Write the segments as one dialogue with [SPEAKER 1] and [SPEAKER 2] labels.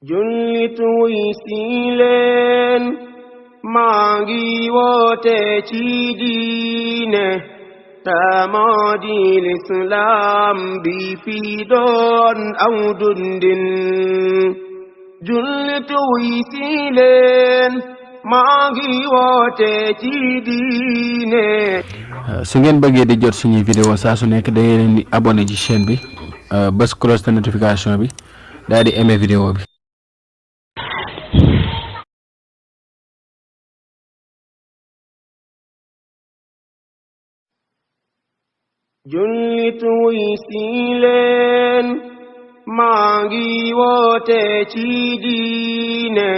[SPEAKER 1] jullit wuy si leen maa ngi woote ci diine te moo di lislaam bi fi doon aw dundin jullit wuy si leen maa ngi woote ci diine.
[SPEAKER 2] su ngeen bëggee di jot suñuy vidéo saa su nekk da ngeen di abonné ci chaîne bi bës cloche de notification bi daal di aimé vidéo bi.
[SPEAKER 1] jullit wuy si leen maa ngi woote ci diine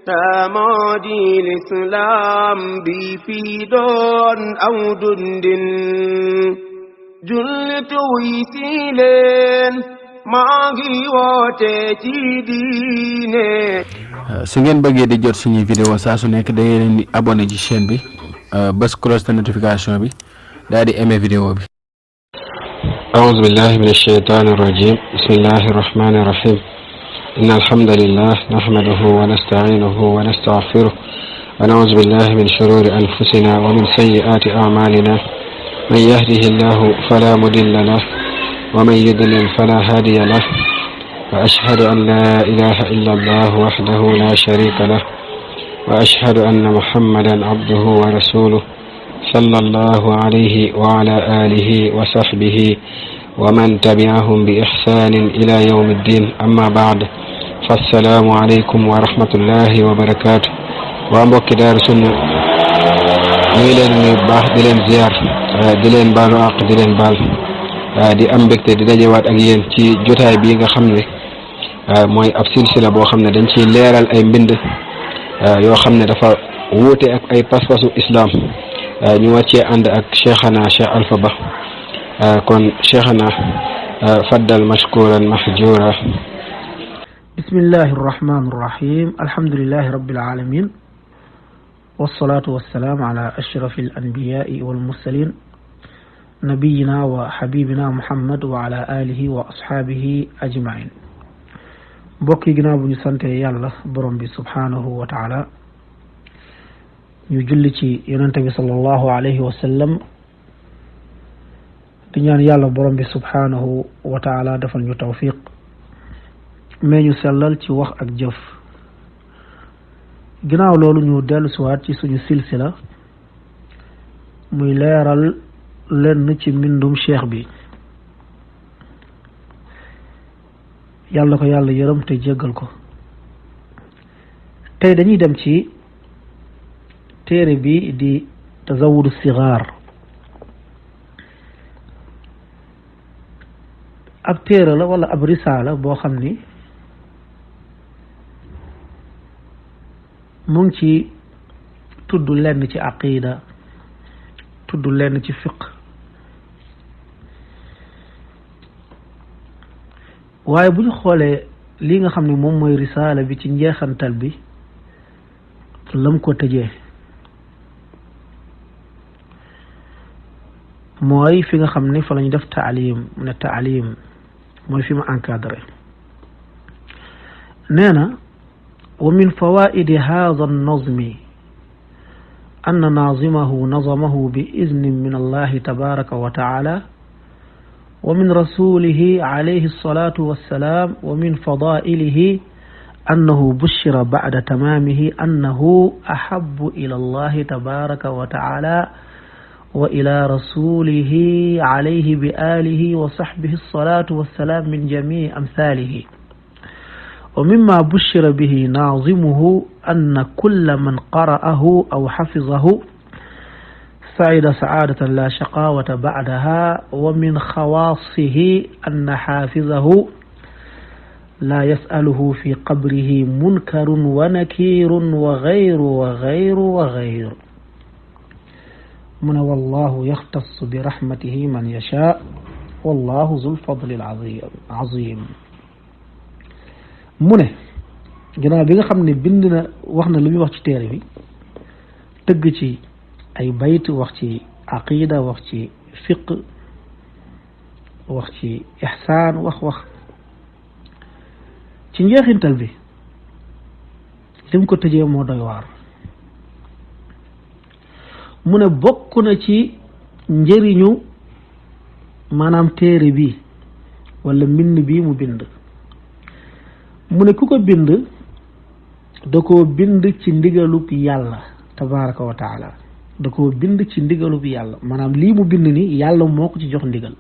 [SPEAKER 1] te moo di lislaam bi fi doon aw dundin jullit wuy si leen maa ngi woote ci diine.
[SPEAKER 2] su ngeen bëggee di jot suñuy vidéo saa su nekk da ngeen di abonné ci chaîne bi bës cloche de notification bi daal di aimé vidéo bi.
[SPEAKER 3] أعوذ بالله من الشيطان الرجيم بسم الله الرحمن الرحيم إن الحمد لله نحمده ونستعينه ونستغفره ونعوذ بالله من شرور أنفسنا ومن سيئات أعمالنا من يهده الله فلا مضل له ومن يضلل فلا هادي له وأشهد أن لا إله إلا الله وحده لا شريك له وأشهد أن محمدا عبده ورسوله صلى الله عليه وعلى آله وصحبه ومن تبعهم بإحسان إلى يوم الدين أما بعد فالسلام عليكم ورحمة الله وبركاته وأمبوك دار سنة نيلن باح دلين زيار دلين بالو أق دلين بال di am mbégte di dajewaat ak yéen ci jotaay bii nga xam ne mooy ab silsila boo xam ne dañ ciy leeral ay mbind yoo xam ne dafa wuute ak ay pas-pasu islam ñu wàccee ànd ak cheikhana Cheikh Alpha Ba kon cheikhana faddal mashkuran mahjura.
[SPEAKER 4] bismillahi irrahmani irrahim alhamdulilahi rabbil alamin wassalatu wassalaamu ala ashrafi al anbiyai wal mursalin nabiyina wa habibina muhammad wa ala alihi wa ashaabihi ajmain. mbokk yi ginnaaw bu ñu sante yàlla borom bi subhanahu wa taala ñu julli ci yonente bi sallallahu alayhi wa sallam di ñaan yàlla borom bi subhanahu wa taala defal ñu tawfiq mais ñu sellal ci wax ak jëf. ginnaaw loolu ñu dellu siwaat ci suñu silsila muy leeral lenn ci mbindum cheikh bi yàlla ko yàlla yërëm te jéggal ko. tey dañuy dem ci téere bi di tazawudu sigaar ab téere la wala ab risaala boo xam ni mu ngi ci tudd lenn ci aqida tudd lenn ci fiq waaye bu ñu xoolee li nga xam ne moom mooy risaala bi ci njeexantal bi lam ko tëjee mooy fi nga xam ne fa lañu def taalim mu ne taalim mooy fi ma encadré nee na wa min fawaidi hadha an-nazmi anna nazimahu nazamahu bi iznin min allahi tabaraka wa taala wa min rasulihi alayhi الصلاة والسلام ومن فضائله أنه بشر بعد تمامه أنه أحب إلى الله تبارك وتعالى وإلى رسوله عليه بآله وصحبه الصلاة والسلام من جميع أمثاله. ومما بشر به ناظمه أن كل من قرأه أو حفظه سعد سعادة لا شقاوة بعدها. ومن خواصه أن حافظه لا يسأله في قبره منكر ونكير وغير وغير وغير. من والله يختص برحمته من يشاء والله ذو الفضل العظيم. mu ne ginnaaw bi nga xam ne bind na wax na li muy wax ci téere bi tëgg ci ay bayt wax ci aqida wax ci fiq wax ci ihsaan wax ci njeexintal bi lim ko tëjee moo doy waar mu ne bokk na ci njëriñu maanaam téere bi wala mbind bi mu bind mu ne ku ko bind da koo bind ci ndigalub yàlla tabaraka wa taala da koo bind ci ndigalub yàlla maanaam lii mu bind ni yàlla moo ko ci jox ndigal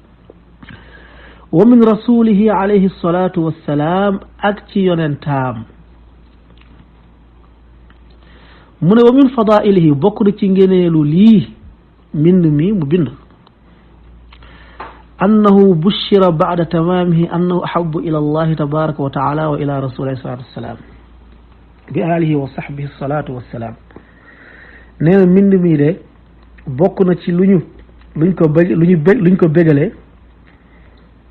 [SPEAKER 4] wa min rasulihi alayhi salatu wassalaam ak ci yonentaam mu ne wa min fadailihi bokk na ci ngeneelu lii mbind mi mu bind annahu bushira ba'da tamamihi annahu ahabbu ila allahi tabaraka wa taala wa ila rasulihi salatu wassalam bi alihi wa sahbihi salatu wassalam nee na mbind mi de bokk na ci luñ ko bégalee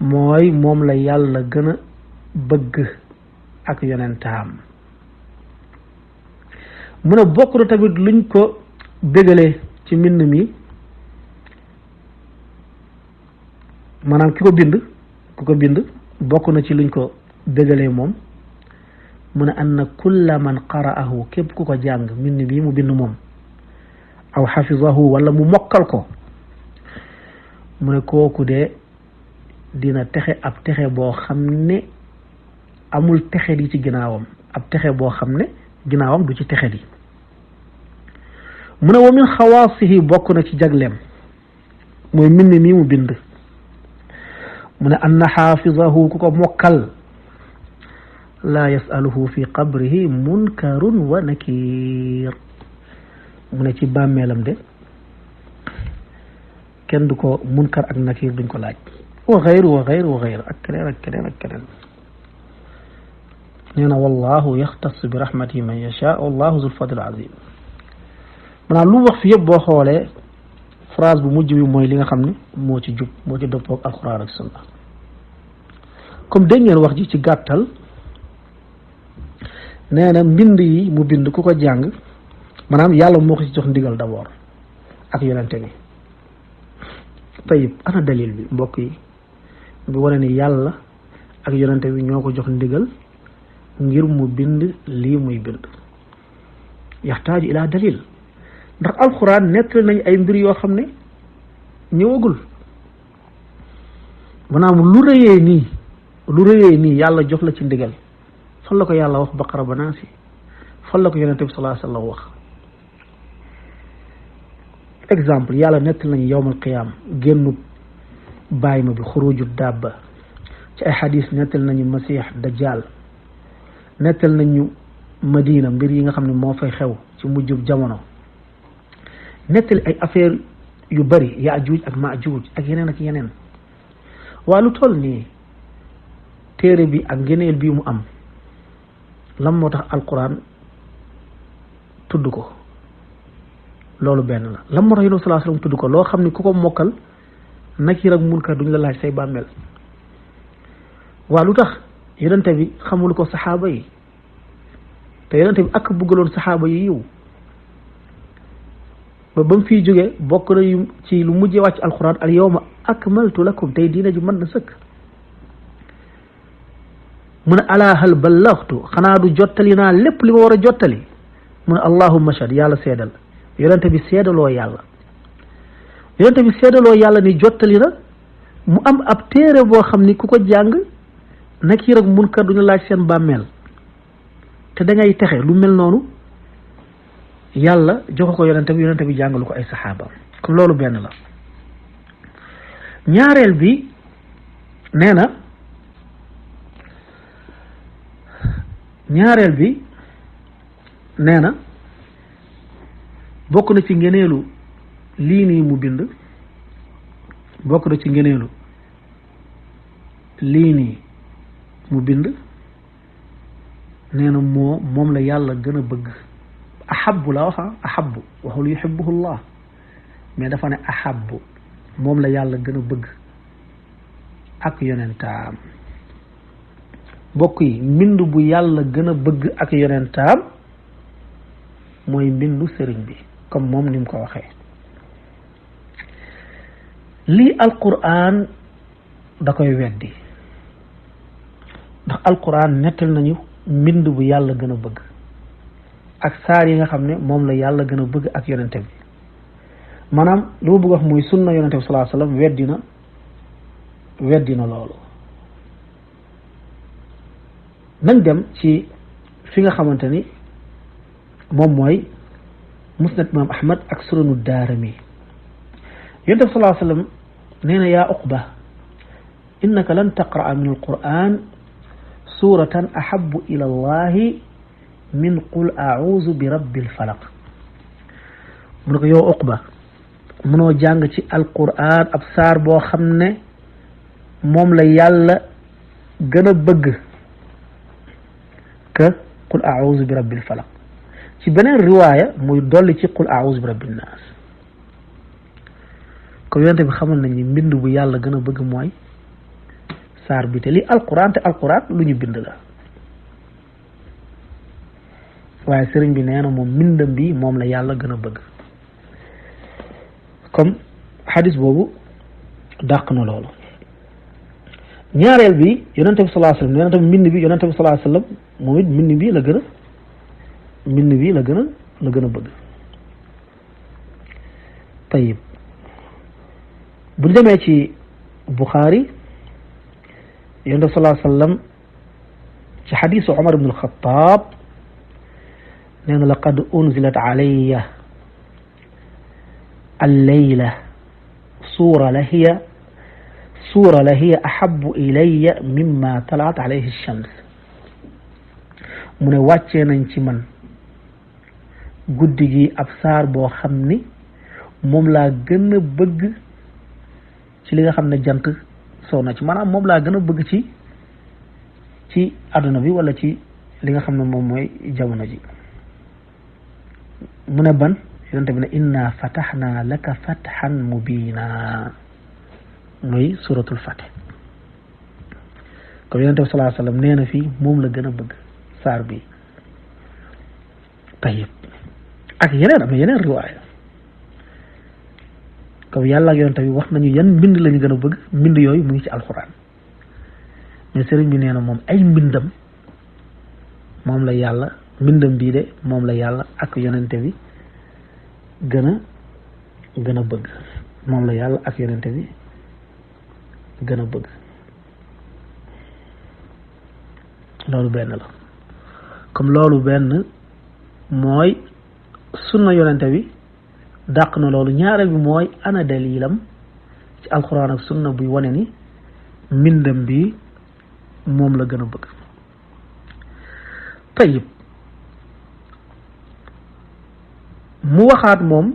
[SPEAKER 4] mooy moom la yàlla gën a bëgg ak yonentaam mu ne bokk na tamit luñ ko bégalee ci mbind mi maanaam ku ko bind bokk na ci luñ ko bégalee moom mu ne anna kulla man qara'ahu képp ku ko jàng mbind bi mu bind moom aw xafizahu wala mu mokkal ko mu ne kooku de dina texe ab texe boo xam ne amul texe di ci ginnaawam ab texe boo xam ne ginnaawam du ci texe di mu ne wa min xawaasihi bokk na ci jagleem mooy mbind mi mu bind mu ne anna xaafizahu ku ko mokkal laa yasaluhu fi qabrihi munkarun wa nakir mu ne ci bàmmeelam de kenn du ko munkar ak nakir duñ ko laaj wa xayru ak keneen nee na wallahu yaxtas bi rahmatihi man yasha wallahu zul fadl azim maanaam lu wax fi yëpp boo xoolee phrase bu mujj bi mooy li nga xam ne moo ci jub moo ci dëppoog alquran ak sunna comme dégg ngeen wax ji ci gàttal nee na mbind yi mu bind ku ko jàng maanaam yàlla moo ko ci jox ndigal d'abord ak yonente bi tayib ana dalil bi mbokk yi bi wane ni yàlla ak yonente bi ñoo ko jox ndigal ngir mu bind lii muy bind yaxtaaju ila dalil ndax alxuraan nettali nañ ay mbir yoo xam ne ñëwagul maanaam lu rëyee nii yàlla jox la ci ndigal fan la ko yàlla wax baqara ba naasi fan la ko yonente bi sallallahu alayhi wa sallam wax exemple yàlla nettali nañ yawmal qiyaam génnu bàyyi ma bi xuruju dabba ci ay xadis nettali nañu masiix dajjal nettali nañu madina mbir yi nga xam ne moo fay xew ci mujjub jamono nettali ay affaire yu bari yaajuuj ak maajuuj ak yeneen waa lu toll nii téere bi ak ngeneel bii mu am lan moo tax alquran tudd ko loolu benn la lan moo tax yonent sallallahu alayhi wasallam tudd ko loo xam ne ku ko mokkal nakir ak munkar duñ la laaj say bàmmeel waa lu tax yonente bi xamul ko saxaaba yi te yonente bi ak bëggaloon saxaaba yi yiw ba mu fiy jógee bokk na ci lu mujjee wàcc alquran al yawma akmaltu lakum tey diina ji mën na sëkk mu ne alaa hal ballaghtu xanaa du jottali naa lépp li ma war a jottali mu ne allahumma shahid yàlla seedal yonente bi seedaloo yàlla ni jottali na mu am ab téere boo xam ni ku ko jàng nakir ak munkar duñu laaj seen bàmmeel te da ngay texe lu mel noonu yàlla jox ko yonente bi jàngalu ko ay saxaaba kon loolu benn la ñaareel bi nee na bokk na ci ngeneelu lii nii mu bind nee na moom la yàlla gën a bëgg ahabbu la waxa ahabbu waxul yuhibbuhu llah mais dafa ne ahabbu moom la yàlla gën a bëgg ak yonentaam mbokk yi mbind bu yàlla gën a bëgg ak yonentaam mooy mbindu sëriñ bi comme moom ni mu ko waxee lii alquran da koy weddi ndax alquran nettal nañu mbind bu yàlla gën a bëgg ak saar yi nga xam ne moom la yàlla gën a bëgg ak yonente bi maanaam li ma bëgg wax mooy sunna yonente bi sallallahu alayhi wasallam weddi na loolu. nañ dem ci fi nga xamante ni moom mooy musnad imam ahmad ak sunanu daarimi yonente bi sallallahu alayhi wasallam nee na yaa uqba innaka lan taqra'a min alquran suratan ahabbu ila allahi min qul a'udhu bi rabbil falaq mu ne ko yow uqba mënoo jàng ci alquran ab saar boo xam ne moom la yàlla gën a bëgg que qul a'udhu bi rabbil falaq ci beneen riwaaya muy dolli ci qul a'udhu bi rabbin nas ko yonente bi xamal nañu mbind bu yàlla gën a bëgg mooy saar bi te li alquran te alquran lu ñu bind la waaye sëriñ bi nee na moom mbindam bi moom la yàlla gën a bëgg comme xadis boobu dàq na loolu ñaareel bi yonente bi sallallahu alayhi wasallam nee na tamit mbind bi yonente bi sallallahu alayhi wasallam moom it mbind bi la gën a bëgg tayib bu ñu demee ci Bukhari yonente bi sallallahu alayhi wasallam ci xadisu Umar ibn al-Khattab nee na laqad unzilat alayya al-layla suura la hiya ahabbu ilayya mimma talaat alayhi ash-shams mu ne wàccee nañ ci man guddi gi ab saar boo xam ni moom laa gën a bëgg ci li nga xam ne jant soo na ci maanaam moom laa gën a bëgg ci àdduna bi wala ci li nga xam ne moom mooy jamono ji mu ne ban yonente bi ne inna fataxna laka fatxan mubina mooy suratul fatih comme yonente bi sallallahu alayhi wasallam nee na fii moom la gën a bëgg saar bi tayib ak yeneen am na yeneen riwaaya comme yàlla ak yonente bi wax nañu yan mbind lañu gën a bëgg mbind yooyu mu ngi ci alxuraan mais sëriñ bi nee na moom ay mbindam moom la yàlla mbindam bii de moom la yàlla ak yonente bi gën a bëgg moom la yàlla ak yonente bi gën a bëgg loolu benn la comme loolu benn mooy sunna yonente bi dàq na loolu ñaareel bi mooy ana dalilam ci alquran ak sunna buy wane ni mbindam bi moom la gën a bëgg tayib mu waxaat moom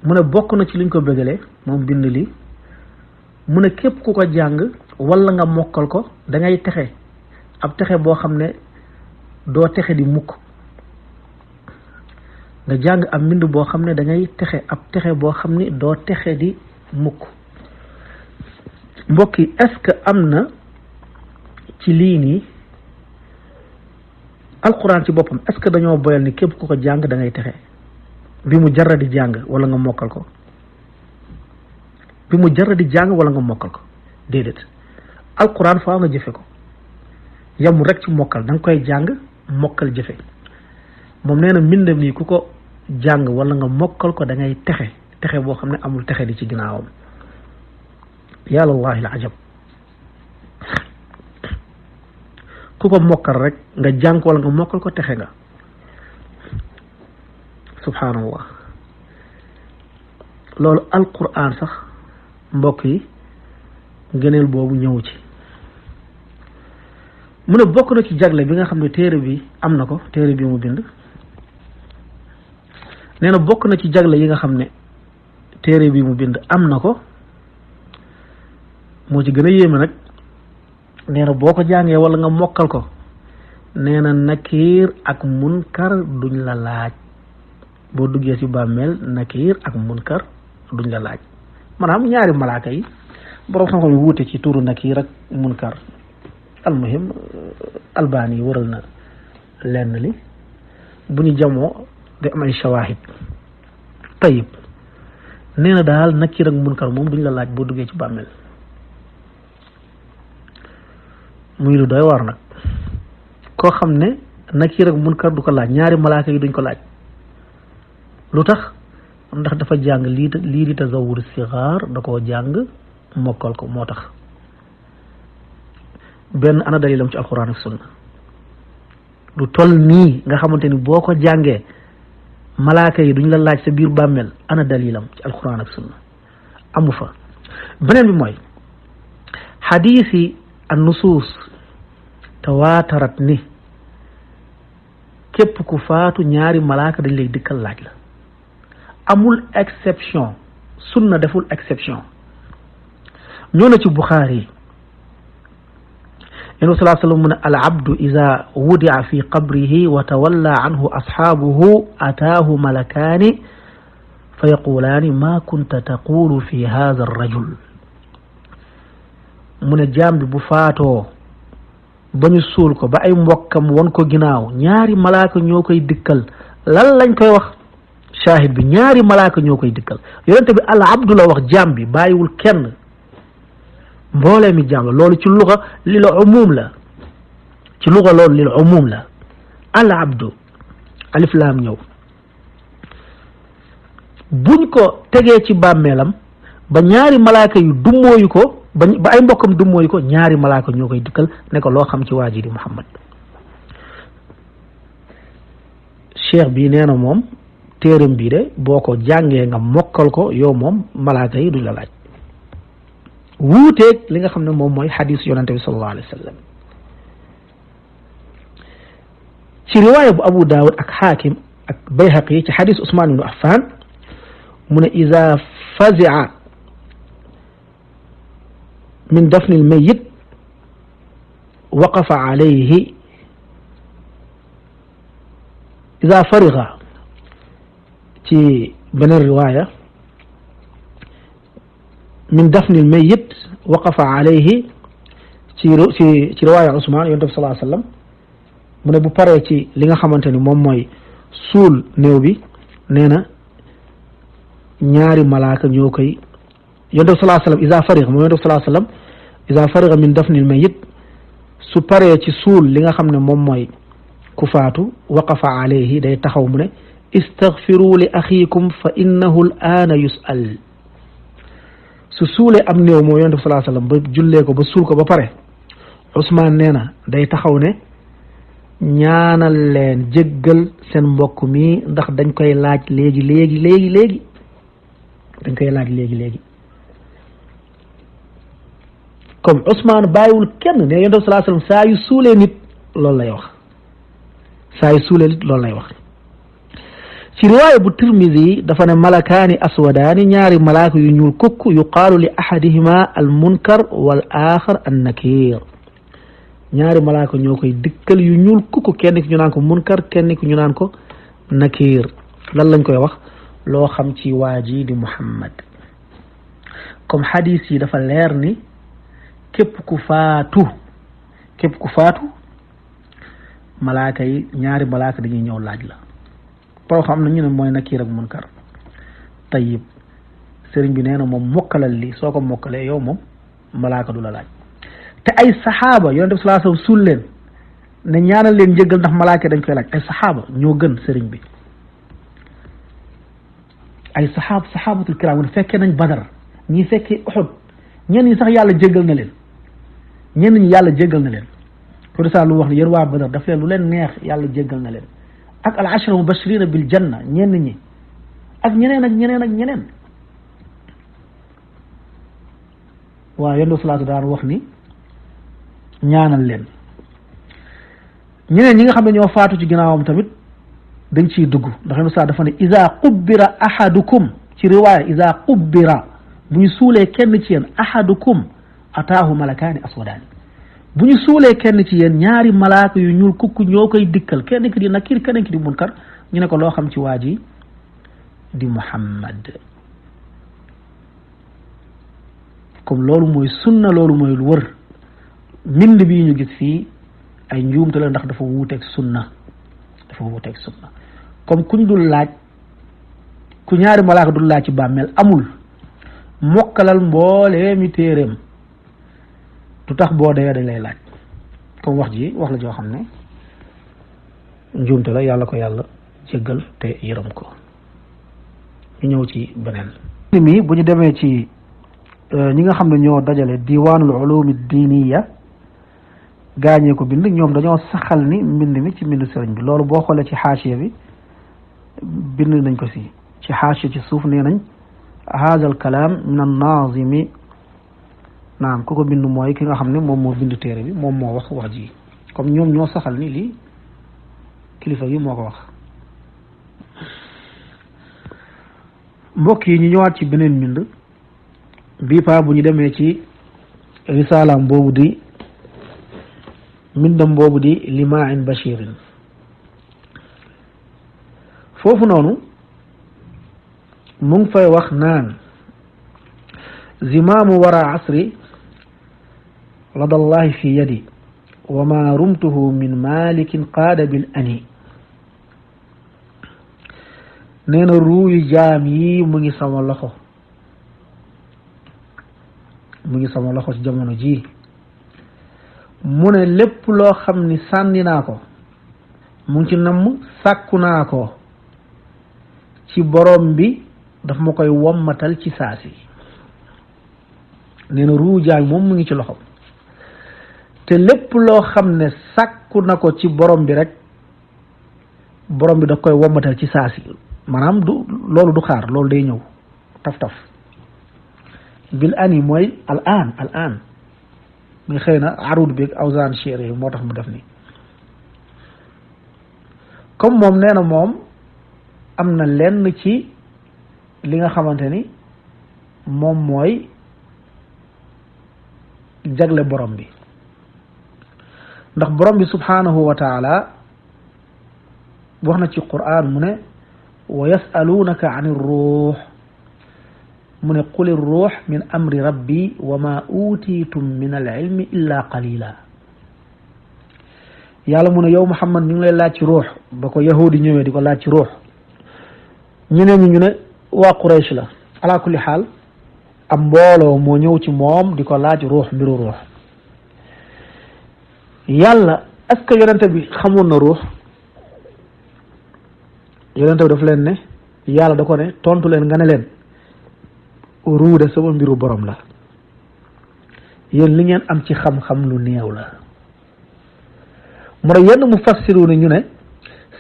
[SPEAKER 4] mu ne bokk na ci liñ ko bëggalee moom bind li mu ne képp ku ko jàng wala nga mokkal ko da ngay texe ab texe boo xam ne doo texe di mukk nga jàng ab mbind boo xam ne da ngay texe ab texe boo xam ne doo texe di mukk mbokk yi est-ce que am na ci lii nii alquran ci boppam est-ce que dañoo boyal ni képp ku ko jàng da ngay texe bi mu jarra di jàng wala nga mokkal ko bi mu jarra di jàng wala nga mokkal ko déedéet alquran faa nga jëfe ko yamul rek ci mokkal da nga koy jàng mokkal jëfe moom nee na mbindam nii ku ko jàng wala nga mokkal ko da ngay texe texe boo xam ne amul texe di ci ginnaawam yàlla wallahi al ajab ku ko mokkal rek nga jàng wala nga mokkal ko texe nga subhanallah loolu alquran sax mbokk yi ngëneel boobu ñëw ci mu ne bokk na ci jagle bi nga xam ne téere bi am na ko téere bi mu bind nee na bokk na ci jagle yi nga xam ne téere bi mu bind am na ko moo ci gën a yéeme nag nee na boo ko jàngee wala nga mokkal ko nee na nakiir ak munkar duñ la laaj boo duggee ci bàmmeel nakiir ak munkar duñ la laaj maanaam ñaari malaaka yi borom xam-xam yi wuute ci turu nakiir ak munkar almuhim albani yi waral na lenn li bu ñu jamoo da am ay shawahid tayib nee na daal nakiir ak munkar moom duñ la laaj boo duggee ci bàmmeel muy lu doy war nag koo xam ne Nakiir ak Munkar du ko laaj ñaari malaaka yi duñ ko laaj lu tax ndax dafa jàng lii di tazawur sigaar da koo jàng mokkal ko moo tax benn ana dalilam ci alquran ak sunna lu toll nii nga xamante ni boo ko jàngee malaaka yi duñ la laaj sa biir bàmmeel ana dalilam ci alquran ak sunna amu fa beneen bi mooy xadiis yi an nusuus tawaatarat ni képp ku faatu ñaari malaaka dañ lay dikkal laaj la amul exception sunna deful exception ñoo na ci Buxaari yéen sallallahu alayhi wa sallam mu ne al abdu ida wudia fi qabrihi wa tawalla anhu asxaabuhu ataahu malakaani fa yaqulaani ma kunta taqulu fi hada arrajul mu ne jaam bi bu faatoo ba ñu suul ko ba ay mbokkam won ko ginnaaw ñaari malaaka ñoo koy dikkal lan lañ koy wax shahid bi ñaari malaaka ñoo koy dikkal yonente bi al abdu la wax jaam bi bàyyiwul kenn mboolee mi jaam la loolu ci luga lil umum la ci luga loolu lil umum la al abdu alif laam ñëw buñ ko tegee ci bàmmeelam ba ñaari malaaka yu dummóoyu ko ba ay mbokkam dummóoyu ko ñaari malaaka ñoo koy dikkal ne ko loo xam ci waa ji di Muhammad cheikh bi nee na moom téeram bii de boo ko jàngee nga mokkal ko yow moom malaaka yi duñ la laaj wuuteeg li nga xam ne moom mooy xadis yonante bi sallallahu alayhi wa sallam ci riwaaya bu Abu Daawud ak Xaakim ak Bayhaqi ci xadis Usmaan ibnu Affaan mu ne ida fazia min dafni lmayit waqafa alayhi ida fariga ci beneen riwaaya min dafni lmayit waqafa alayhi ci riwaaya Usmaan yonent bi sallallahu alayhi wa sallam mu ne bu paree ci li nga xamante ni moom mooy suul néew bi nee na ñaari malaaka ñoo koy yonent bi sallallahu alayhi wa sallam iza fariga moom yonent bi sallallahu alayhi wa sallam iza fariga min dafni lmayit su paree ci suul li nga xam ne moom mooy ku faatu waqafa alayhi day taxaw mu ne istaghfiru li axiikum fa innahu al aana yus'al su suulee am néew moom yonent bi sallallahu alayhi wa sallam ba jullee ko ba suul ko ba pare Usmaan nee na day taxaw ne ñaanal leen jéggal seen mbokk mi ndax dañ koy laaj léegi dañ koy laaj léegi comme Usmaan bàyyiwul kenn ne yonent bi sallallahu alayhi wa sallam saa yu suulee nit loolu lay wax ci riwaaya bu Tirmisi dafa ne malakaani aswadaani ñaari malaaka yu ñuul kukk yuqaalu li ahadihima al munkar wal axar an nakir ñaari malaaka ñoo koy dikkal yu ñuul kukk kenn ki ñu naan ko munkar kenn ki ñu naan ko nakir lan lañ koy wax loo xam ci waa ji di Muhammad comme hadis yi dafa leer ni képp ku faatu malaaka yi ñaari malaaka dañuy ñëw laaj la poo xam na ñu ne mooy nakiir ak munkar tayib sëriñ bi nee na moom mokkalal li soo ko mokkalee yow moom malaaka du la laaj te ay saxaaba yonent bi sallallahu alayhi wasallam suul leen ne ñaanal leen jéggal ndax malaaka dañ koy laaj ay saxaaba ñoo gën sëriñ bi ay saxaabatul kiram ne fekkee nañ Badar ñi fekkee Uhud ñenn ñi sax yàlla jéggal na leen pour ça lu wax ne yéen waa Badar daf leen lu leen neex yàlla jéggal na leen ak al ashra mubashirina bil janna ñenn ñi ak ñeneen waaw yonent salaatu daan wax ni ñaanal leen ñeneen ñi nga xam ne ñoo faatu ci ginnaawam tamit dañ ciy dugg ndax yonent salaatu dafa ne iza qubbira ahadukum ci riwaaya iza qubbira bu ñu suulee kenn ci yéen ahadukum ataahu malakaani aswadaani bu ñu suulee kenn ci yéen ñaari malaaka yu ñuul kukk ñoo koy dikkal kenn ki di nakir kenn ki di munkar ñu ne ko loo xam ci waa ji di Muhammad comme loolu mooy sunna loolu mooy lu wër mbind bii ñu gis fii ay njuumte la ndax dafa wuuteeg sunna comme kuñ dul laaj ku ñaari malaaka dul laaj ci bàmmeel amul mokkalal mboolee mi téeréem du tax boo dee dañ lay laaj comme wax la joo xam ne njuumte la yàlla ko yàlla jéggal te yërëm ko. ñu ñëw ci beneen mi bu ñu demee ci ñi nga xam ne ñoo dajale diwaanul ulumi diiniya gaañee ko bind ñoom dañoo saxal ni mbind mi ci mbind sëriñ bi loolu boo xoolee ci xaasiya bi bind nañ ko ci xaasiya ci suuf nee nañ haada al kalaam min an naazimi naam ku ko bind mooy ki nga xam ne moom moo bind téere bi moom moo wax ji comme ñoom ñoo saxal ni lii kilifa gi moo ko wax. mbokk yi ñu ñëwaat ci beneen mbind bii paa bu ñu demee ci risalaam boobu di mbindam boobu di Limaahin Bashirin foofu noonu mu ngi fay wax naan zimaamu wara asri ladallahi fi yadi wa ma rumtuhu min malikin qaada bil ani nee na ruuyu jaam yi mu ngi sama loxo ci jamono ji mu ne lépp loo xam ni sànni naa ko mu ngi ci namm sàkku naa ko ci borom bi daf ma koy wommatal ci saasi nee na ruuyu jaam moom mu ngi ci loxo te lépp loo xam ne sàkku na ko ci borom bi rek borom bi daf koy wommatal ci saasi maanaam loolu du xaar loolu day ñëw taf bil ani mooy al an mais xëy na arud bi awzaan chéri moo tax mu def ni comme moom nee na moom am na lenn ci li nga xamante ni moom mooy jagle borom bi ndax borom bi subhanahu wa taala wax na ci Qur'an mu ne wa yasalunaka an ir-ruux mu ne qul ir-ruux min amri rabbi wa ma utitum min al-ilmi illa qalila yàlla mu ne yow Muhammad ñu ngi lay laaj ci ruux ba ko yahudi ñëwee di ko laaj ci ruux ñeneen ñi ñu ne waa Quraysh la ala kulli xaal am mbooloo moo ñëw ci moom di ko laaj ruux mbiru ruux yàlla est-ce que yonente bi xamoon na ruux yonente bi daf leen ne yàlla da ko ne tontu leen nga ne leen ruu de sama mbiru borom la yéen li ngeen am ci xam-xam lu néew la mu ne yenn mu fassiru ne ñu ne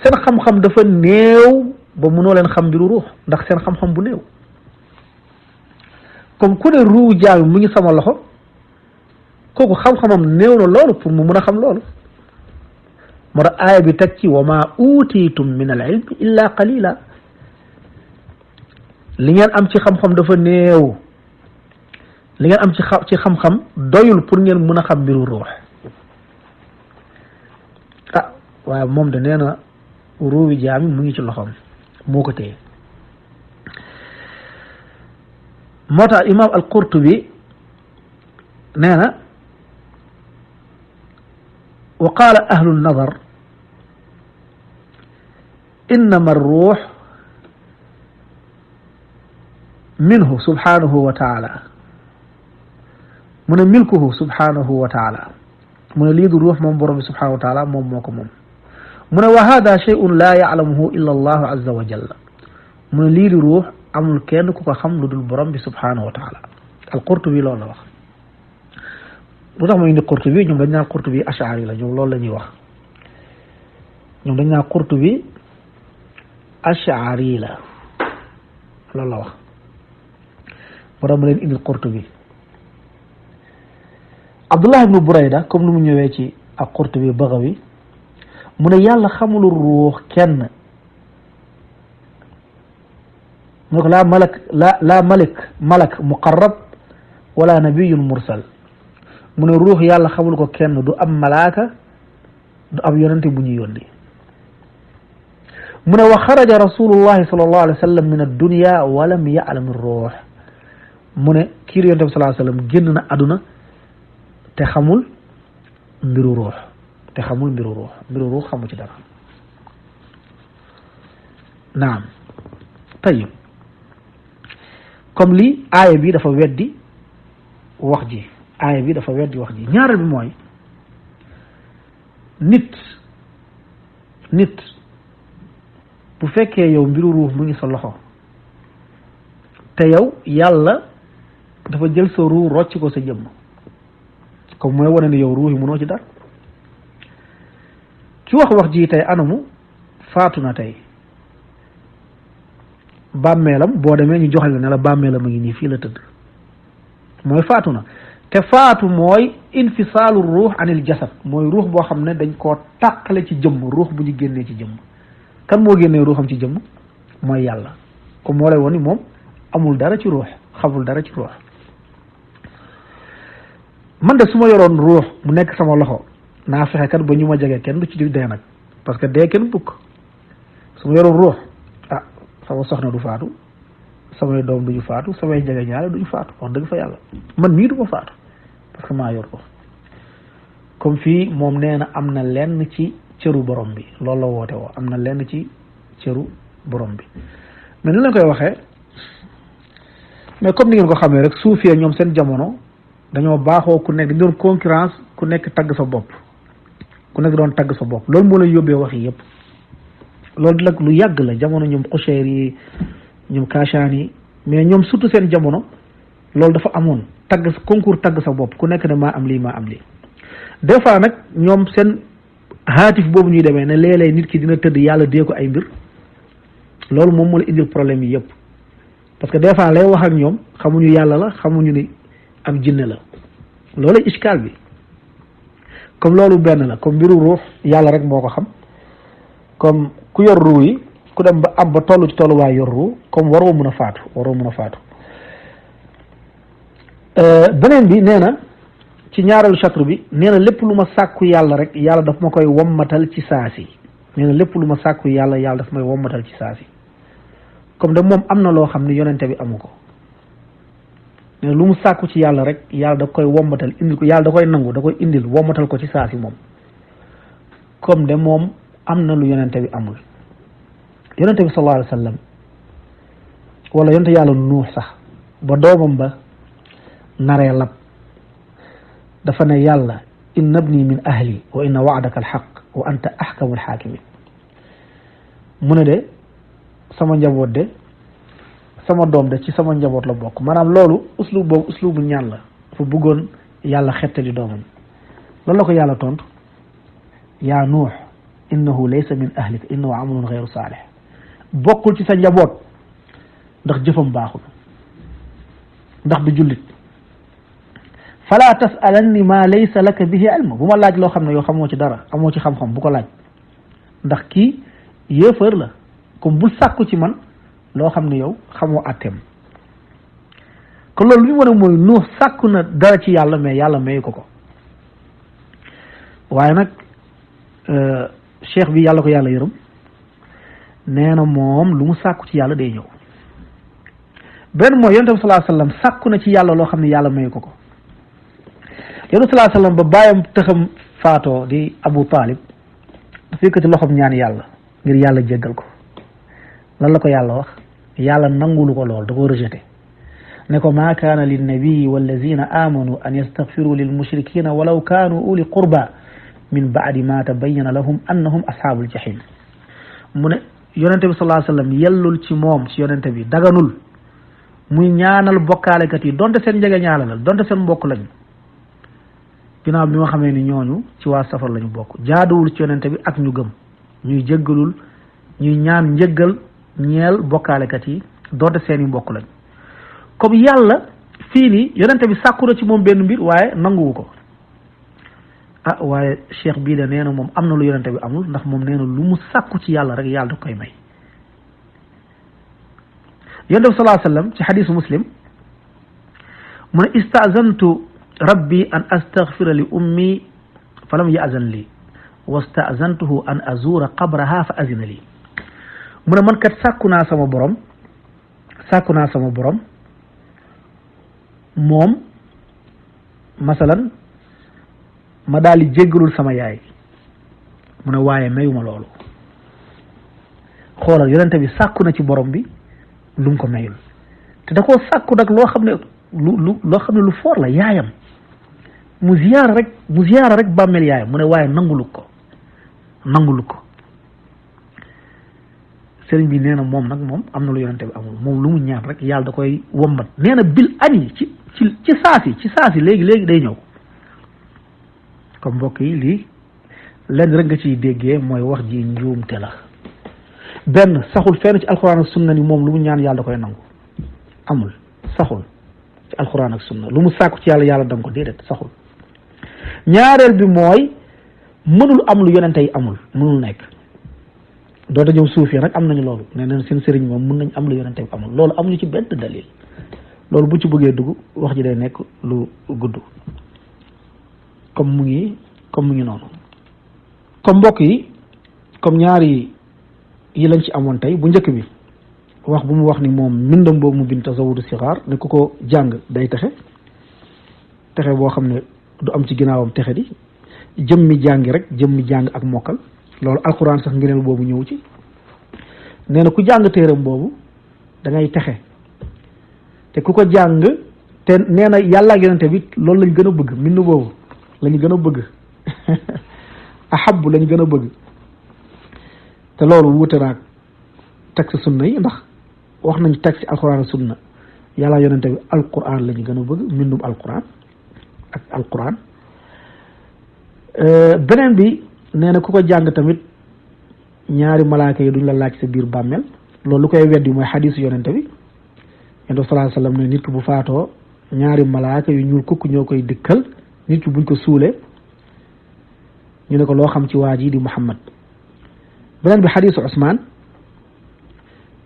[SPEAKER 4] seen xam-xam dafa néew ba mënoo leen xam mbiru ruux ndax seen xam-xam bu néew comme ku ne ruu jaam mu ngi sama loxo kooku xam-xamam néew na loolu pour mu mën a xam loolu moo tax aaya bi teg ci wa ma utiitum min al ilmi illa qalila li ngeen am ci xam-xam dafa néew li ngeen am ci xam-xam doyul pour ngeen mën a xam mbiru ruux ah waaye moom de nee na ruuwi jaami mu ngi ci loxoom moo ko téye moo tax imam al qurtubi nee na wa qaala ahlu nadar innama ruux minhu subhanahu wa taala mu ne milkuhu subhanahu wa taala mu ne lii du ruux moom borom bi subhanahu wa taala moom moo ko moom mu ne wa hada shay'un laa ya'lamuhu illa allahu azza wa jalla mu ne lii di ruux amul kenn ku ko xam lu dul borom bi subhanahu wa taala al qurtubi loolu la wax lu tax ma indi qurtubi ñoom dañ naan qurtubi ash'ari la ñoom loolu la ñuy wax ñoom dañ naan qurtubi ash'ari la loolu la wax moo tax ma leen indil qurtubi Abdullah ibnu Burayda comme ni mu ñëwee ci ak qurtubi Baghawi mu ne yàlla xamul ruux kenn mu ne ko laa malak muqarrab wala nabiyun mursal mu ne ruux yàlla xamul ko kenn du am malaaka du ab yonente bu ñu yónni mu ne wa xaraja rasulullahi sallallahu alayhi wa sallam min ad-dunya wa lam ya'lam ar-ruux mu ne kii di yonente bi sallallahu alayhi wa sallam génn na àdduna te xamul mbiru ruux xamu ci dara naam tayib comme lii aaya bi dafa weddi wax ji ñaareel bi mooy nit nit bu fekkee yow mbiru ruux mu ngi sa loxo te yow yàlla dafa jël sa ruux rocc ko sa jëmm comme mooy wane ne yow ruux yi mënoo ci dara ki wax ji tey anamu faatu na tey bàmmeelam boo demee ñu joxe la ne la bàmmeelam a ngi nii fii la tëdd mooy faatu na te faatu mooy infisaalu ruux anil jasad mooy ruux boo xam ne dañ koo tàqale ci jëmm ruux bu ñu génnee ci jëmm kan moo génnee ruuxam ci jëmm mooy yàlla comme moo lay woon ni moom amul dara ci ruux xamul dara ci ruux man de su ma yoroon ruux mu nekk sama loxo naa fexe kat ba ñu ma jege kenn du ci dee nag parce que dee kenn bukk su ma yoroon ruux ah sama soxna du faatu samay doom duñu faatu samay jege ñaare duñu faatu wax dëgg fa yàlla man mii du ma faatu parce que maa yor ko comme fii moom nee na am na lenn ci cëru borom bi loolu la woote woo am na lenn ci cëru borom bi mais ni leen koy waxee mais comme ni ngeen ko xamee rek suufee ñoom seen jamono dañoo baaxoo ku nekk dañ doon concurrence ku nekk tagg sa bopp ku nekk doon tagg sa bopp loolu moo lay yóbbee wax yi yëpp loolu nag lu yàgg la jamono ñoom Qushayri yi ñoom Kashaan yi mais ñoom surtout seen jamono loolu dafa amoon tagg concours tagg sa bopp ku nekk ne maa am lii maa am lii des fois nag ñoom seen haatif boobu ñuy demee ne léeg-léeg nit ki dina tëdd yàlla dee ko ay mbir loolu moom moo la indil problème yi yëpp parce que des fois lay wax ak ñoom xamuñu yàlla la xamuñu ni am jinne la loolu iskaal bi comme loolu benn la comme mbiru ruux yàlla rek moo ko xam comme ku yor ruu yi ku dem ba am ba toll ci tolluwaay yor ruu comme waroo mun a faatu beneen bi nee na ci ñaareelu chatre bi nee na lépp lu ma sàkku yàlla rek yàlla daf ma koy wommatal ci saasi nee na lépp lu ma sàkku yàlla yàlla daf may wommatal ci saasi comme de moom am na loo xam ne yonente bi amu ko nee na lu mu sàkku ci yàlla rek yàlla da koy wommatal indil ko yàlla da koy nangu da koy indil wommatal ko ci saasi moom comme de moom am na lu yonente bi amul yonente bi sallallahu alayhi wa sallam wala yonente yàlla nuux sax ba doomam ba naree lab dafa ne yàlla inna ibni min ahli wa inna wa'daka alxaq wa anta axkamu alxaakimin mu ne de sama njaboot de sama doom de ci sama njaboot la bokk maanaam loolu uslub boobu uslubu ñaan la dafa bëggoon yàlla xettali doomam loolu la ko yàlla tontu yaa nuux innahu laysa min ahlika innahu amalun gayru saalih bokkul ci sa njaboot ndax jëfam baaxul ndax du jullit fala tasalanni ma laysa laka bihi ilm bu ma laaj loo xam ne yow xamoo ci dara amoo ci xam-xam bu ko laaj ndax kii yéefar la comme bul sàkku ci man loo xam ne yow xamoo atteem kon loolu li mu wane mooy Nuux sàkku na dara ci yàlla mais yàlla mayu ko waaye nag cheikh bi yàlla ko yàlla yërëm nee na moom lu mu sàkku ci yàlla day ñëw benn mooy yonent bi sallallahu alayhi wasallam sàkku na ci yàlla loo xam ne yàlla mayu ko yonent sallallahu alayhi wasallam ba bàyyam tëxam faatoo di Abu Talib dafa yëkkati loxoom ñaan yàlla ngir yàlla jéggal ko lan la ko yàlla wax yàlla nangulu ko lool da ko rejeté ne ko maa kaana linnabii wallazina amanu an yastaghfiru lil mushrikina walaw kaanu uli qurba min baadi ma tabayyana lahum annahum ashaabul jahim mu ne yonente bi sallallahu alayhi wasallam yellul ci moom ci yonente bi daganul muy ñaanal bokkaalekat yi donte seen njege ñaala la donte seen mbokk lañu ginnaaw bi ma xamee ni ñooñu ci waa safar lañu bokk jaaduwul ci yonente bi ak ñu gëm ñuy jéggalul ñuy ñaan njëggal ñeel bokkaalekat yi donte seeni mbokk lañ comme yàlla fii nii yonente bi sàkku na ci moom benn mbir waaye nanguwu ko waaye cheikh bii de nee na moom am na lu yonente bi amul ndax moom nee na lu mu sàkku ci yàlla rek yàlla da koy may yonente bi sallallahu alayhi wasallam ci xadisu muslim mu ne istazantu rabbi an astaghfira li ummi falam yazan li wastazantuhu an azura qabraha fa azina li mu ne man kat sàkku naa sama borom moom masalan ma daal di jéggalul sama yaay mu ne waaye mayuma loolu xoolal yonente bi sàkku na ci borom bi lu mu ko mayul te da koo sàkku nag loo xam ne loo xam ne lu foor la yaayam mu ziyaara rek bàmmeel yaayam mu ne waaye nangulu ko sëriñ bi nee na moom nag moom am na lu yonente bi amul moom lu mu ñaan rek yàlla da koy wombat nee na bil ani ci saasi léegi day ñëw. comme mbokk yi lii lenn rek nga ciy déggee mooy wax ji njuumte la benn saxul fenn ci alxuraan ak sunna ni moom lu mu ñaan yàlla da koy nangu amul saxul ci alxuraan ak sunna lu mu sàkku ci yàlla danga ko déedéet saxul. ñaareel bi mooy mënul am lu yonente yi amul mënul nekk doota ñëw suuf yi nag am nañu loolu nee nañ seen sëriñ moom mën nañ am lu yonente yi amul loolu amuñu ci benn dalil loolu bu ci bëggee dugg wax ji day nekk lu gudd comme mu ngi noonu comme mbokk yi comme ñaari yi lañ ci amoon tey bu njëkk bi wax bu mu wax ni moom mbindam boobu mu bind Tazawudu Sixaar ne ku ko jàng day texe boo xam ne du am ci ginnaawam texe di jëmmi jàng ak mokkal loolu alquran sax ngëneel boobu ñëw ci nee na ku jàng téeram boobu da ngay texe te ku ko jàng te nee na yàlla ak yonente bi loolu lañ gën a bëgg mbind boobu lañu gën a bëgg ahabu lañu gën a bëgg te loolu wuute naag texte sunna yi ndax wax nañ texte alquran ak sunna yàlla yonente bi alquran lañu gën a bëgg mbindum alquran ak alquran beneen bi nee na ku ko jàng tamit ñaari malaaka yi duñ la laaj sa biir bàmmeel loolu lu koy weddi mooy xadiisu yonente bi yonente bi sallallahu alayhi wasallam ne nit ki bu faatoo ñaari malaaka yu ñuul kukk ñoo koy dikkal nit ki buñ ko suulee ñu ne ko loo xam ci waa ji di Muhammad beneen bi xadiisu Usmaan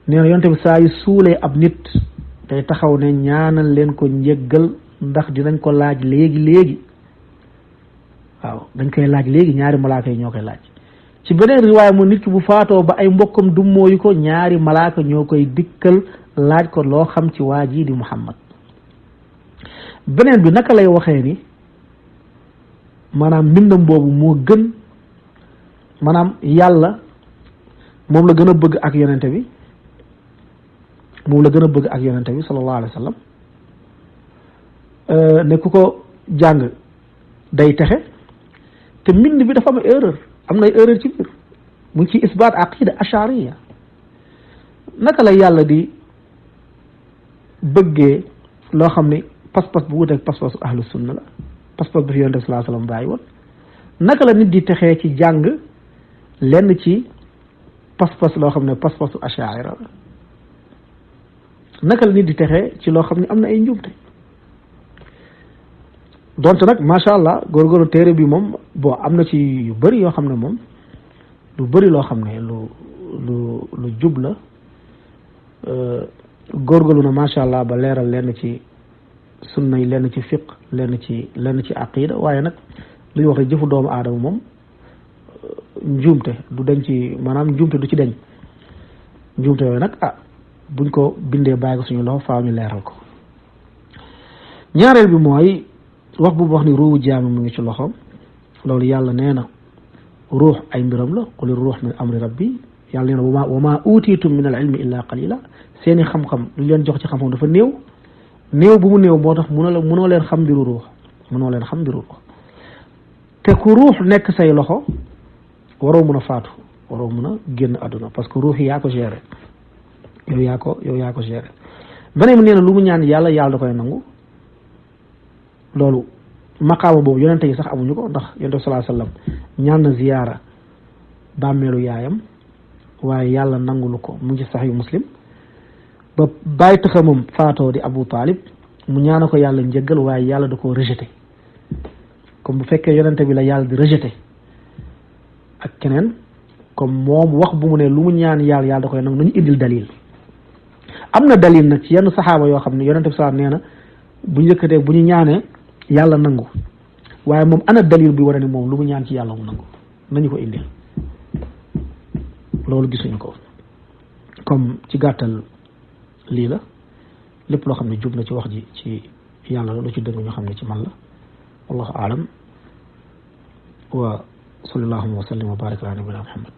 [SPEAKER 4] nee na yonente bi saa yu suulee ab nit day taxaw ne ñaanal leen ko njëggal ndax dinañ ko laaj léegi waaw dañ koy laaj léegi ñaari malaaka yi ñoo koy laaj ci beneen riwaaya mu nit ki bu faatoo ba ay mbokkam du mooyu ko ñaari malaaka ñoo koy dikkal laaj ko loo xam ci waa ji di Muhammad beneen bi naka lay waxee ni maanaam mbindam boobu moo gën maanaam yàlla moom la gën a bëgg ak yonente bi sallallahu alayhi wa sallam ne ku ko jàng day texe te mbind bi dafa am na erreur ci biir mu ngi ci isbaat aqida ashariya naka la yàlla di bëggee loo xam ne pas-pas bu wuteeg pas-pasu ahlu sunna la pas-pas bi fi yonent bi sallallahu alayhi wasallam bàyyi woon naka la nit di texee ci jàng lenn ci pas-pas loo xam ne pas-pasu ashaira la naka la nit di texee ci loo xam ne am na ay njuumte donte nag macha allah góorgóorlu téere bi moom bon am na ci yu bëri yoo xam ne moom lu bëri loo xam ne lu jub la góorgóorlu na macha allah ba leeral lenn ci sunna yi lenn ci fiq lenn ci aqida waaye nag lu ñu wax rek jëfu doomu aadama moom njuumte du dañ ci maanaam njuumte du ci dañ njuumte yooyu nag buñ ko bindee bàyyi ko suñu loxo faaw ñu leeral ko ñaareel bi mooy wax bu wax ni ruuhu jaami mu ngi ci loxoom loolu yàlla nee na ruux ay mbiram la quli ruux min amri rabbi yàlla nee na wa ma utiitum min al ilmi illa qalila seeni xam-xam lu leen jox ci xam-xam dafa néew bu mu néew moo tax mënoo leen xam mbiru ruux te ku ruux nekk say loxo waroo mën a faatu waroo mën a génn àdduna parce que ruux yi yaa ko géré yow yaa ko géré beneen bi nee na lu mu ñaan yàlla da koy nangu loolu maqaama boobu yonente yi sax amuñu ko ndax yonente bi sallallahu alayhi wasallam ñaan na ziyaara bàmmeelu yaayam waaye yàlla nangulu ko mu ngi ci Sahih Muslim ba bàyyi taxamam faatoo di Abu Talib mu ñaana ko yàlla njëggal waaye yàlla da koo rejeté comme bu fekkee yonente bi la yàlla di rejeté ak keneen comme moom wax bu mu ne lu mu ñaan yàlla da koy nangu nañu indil dalil am na dalil nag ci yenn saxaaba yoo xam ne yonente bi sallallahu nee na bu ñu yëkkatee bu ñu ñaanee yàlla nangu waaye moom ana dalil bi war ne moom lu mu ñaan ci yàlla mu nangu nañu ko indil loolu gisuñu ko comme ci gàttal lii la lépp loo xam ne jub na ci wax ji ci yàlla la lu ci dëgg ñu xam ne ci man la wallahu aalam wa sallallahu wa sallam wa barik ala nabina Muhammad